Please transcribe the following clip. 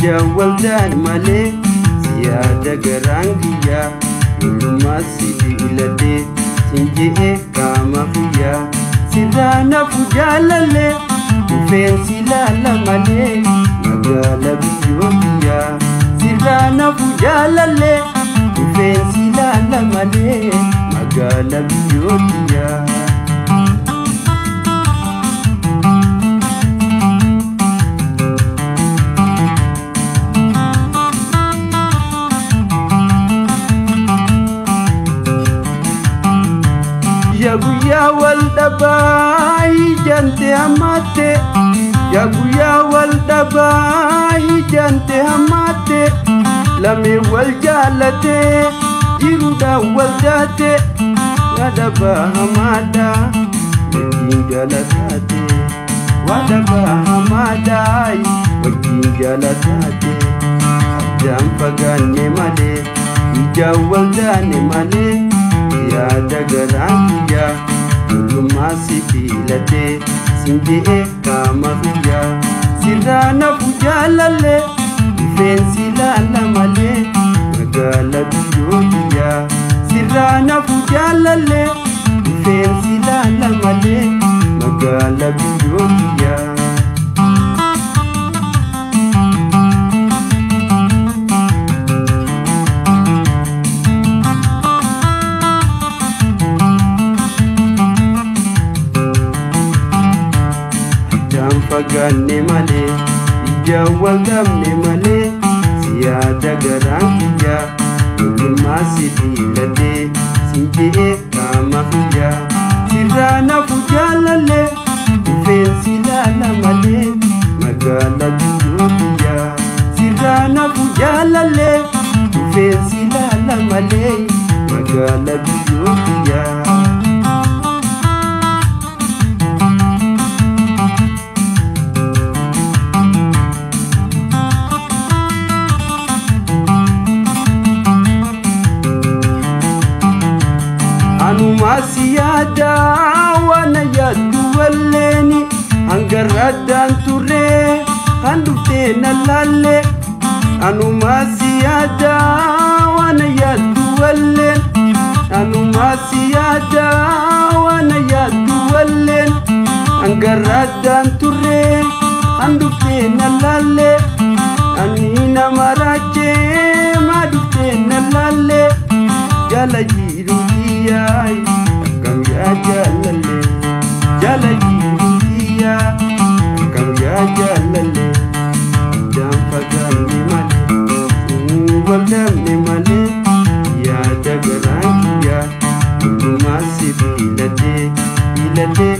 Ijaan wal taane malee siyaada garaan kiyyaa Ijoollummaa si filadhee siin je'ee qaama kiyyaa Sirraa nafu jaalallee dhufeen si laala malee magaala biyyoo kiyyaa Sirraa nafu jaalallee dhufeen si laala malee magaala biyyoo kiyyaa. Ya guyyaa wal dhabaa ijante hammatte Ya guyyaa wal dhabaa ijante hammatte Lamee wal jaalate jiruudhaan wal taate Wadhabaa hamaadha wajjin jaalataate Wadhabaa hamaadha wajjin jaalataate Addaan fagaanne malee ijaan wal taane malee Yaada garaan kiyyaa ijoollummaa si filadhee siin je'ee qaama kiyyaa Sirraa nafu jaalallee dhufeen si laala malee magaala biyyoo kiyyaa Sirraa nafu jaalallee dhufeen si laala malee magaala biyyoo kiyyaa. Addaan fagaanne malee ijaan wal dhabne malee siyaada garaan kiyyaa ijoollummaa si filadhee siin je'ee qaama kiyyaa Sirraa nafu jaalallee dhufeen si laala malee magaala biyyoo kiyyaa Sirraa nafu jaalallee dhufeen si laala malee magaala biyyoo kiyyaa. Anumaa si yaada waan yaaddu walleeni hanga raddaan turree kan dhuftee na laalle Anumaa si yaada waan yaaddu walleen Anumaa si yaada waan yaaddu walleen hanga raddaan turree kan dhuftee na laalle Ani nama raachee maa dhuftee na laalle Jaala jiru kiyyaa akkam yaa jaalallee Jaala jiru kiyyaa akkam yaa jaalallee Addaan fagaanne malee wal dhabne malee yaada garaan kiyyaa ijoollummaa si filadhee filadhee